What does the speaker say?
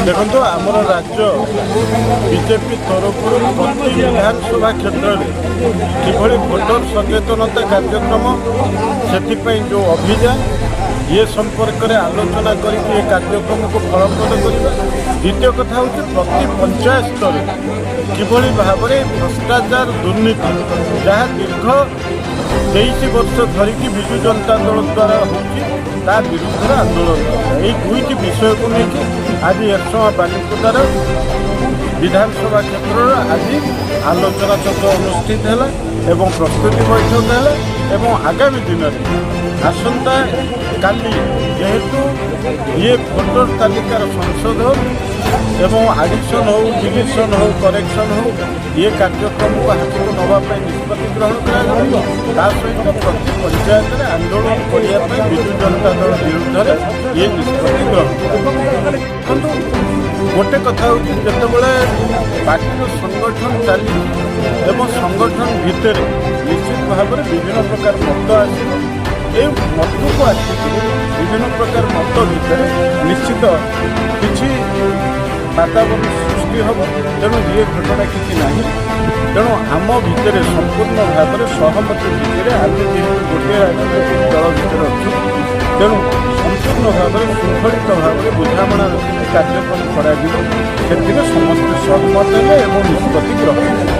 ଦେଖନ୍ତୁ, ଆମର ରାଜ୍ୟ ବିଜେପି ତରଫରୁ ପ୍ରତି ବିଧାନସଭା କ୍ଷେତ୍ରରେ କିଭଳି ଭୋଟର ସଚେତନତା କାର୍ଯ୍ୟକ୍ରମ, ସେଥିପାଇଁ ଯେଉଁ ଅଭିଯାନ, ଇଏ ସମ୍ପର୍କରେ ଆଲୋଚନା କରିକି ଏ କାର୍ଯ୍ୟକ୍ରମକୁ ଫଳପ୍ରଦ କରିବା। ଦ୍ୱିତୀୟ କଥା ହେଉଛି, ପ୍ରତି ପଞ୍ଚାୟତ ସ୍ତରରେ କିଭଳି ଭାବରେ ଭ୍ରଷ୍ଟାଚାର, ଦୁର୍ନୀତି, ଯାହା ଦୀର୍ଘ 23 ବର୍ଷ ଧରିକି ବିଜୁ ଜନତା ଦଳ ଦ୍ୱାରା ହେଉଛି, ତା ବିରୁଦ୍ଧରେ ଆନ୍ଦୋଳନ କରିବା। ଏଇ ଦୁଇଟି ବିଷୟକୁ ନେଇକି ଆଜି ଏରସମା ବାଲିକୁଦାର ବିଧାନସଭା କ୍ଷେତ୍ରର ଆଜି ଆଲୋଚନା ଚକ୍ର ଅନୁଷ୍ଠିତ ହେଲା ଏବଂ ପ୍ରସ୍ତୁତି ବୈଠକ ହେଲା। ଏବଂ ଆଗାମୀ ଦିନରେ ଆସନ୍ତା କାଲି ଯେହେତୁ ଇଏ ଭୋଟର ତାଲିକାର ସଂଶୋଧନ ଏବଂ ଆଡ଼ିସନ୍ ହେଉ, ଡିଲିସନ୍ ହେଉ, କରେକ୍ସନ୍ ହେଉ, ଇଏ କାର୍ଯ୍ୟକ୍ରମକୁ ହାତକୁ ନେବା ପାଇଁ ନିଷ୍ପତ୍ତି ଗ୍ରହଣ କରାଗଲା। ତା ସହିତ ପ୍ରତି ପଞ୍ଚାୟତରେ ଆନ୍ଦୋଳନ କରିବା ପାଇଁ ବିଜୁ ଜନତା ଦଳ ବିରୁଦ୍ଧରେ ଇଏ ନିଷ୍ପତ୍ତି ଗ୍ରହଣ କରାଗଲା। ଦେଖନ୍ତୁ, ଗୋଟେ କଥା ହେଉଛି, ଯେତେବେଳେ ପାର୍ଟିର ସଂଗଠନ ଚାଲିଛି ଏବଂ ସଂଗଠନ ଭିତରେ ନିଶ୍ଚିତ ଭାବରେ ବିଭିନ୍ନ ପ୍ରକାର ମତ ଆସିବ। ଏଇ ମତକୁ ଆସିକରି ବିଭିନ୍ନ ପ୍ରକାର ମତ ଭିତରେ ନିଶ୍ଚିତ କିଛି ବାତାବରଣ ସୃଷ୍ଟି ହେବ। ତେଣୁ ଇଏ ଘଟଣା କିଛି ନାହିଁ। ତେଣୁ ଆମ ଭିତରେ ସମ୍ପୂର୍ଣ୍ଣ ଭାବରେ ସହମତି ଭିତରେ, ଆମେ ଯେହେତୁ ଗୋଟିଏ ରାଜନୈତିକ ଦଳ ଭିତରେ ଅଛୁ, ତେଣୁ ସମ୍ପୂର୍ଣ୍ଣ ଭାବରେ ଶୃଙ୍ଖଳିତ ଭାବରେ ବୁଝାମଣା ରଖିକି କାର୍ଯ୍ୟକ୍ରମ କରାଯିବ। ସେଥିରେ ସମସ୍ତେ ସହମତ ହେଲେ ଏବଂ ନିଷ୍ପତ୍ତି ଗ୍ରହଣ କଲେ।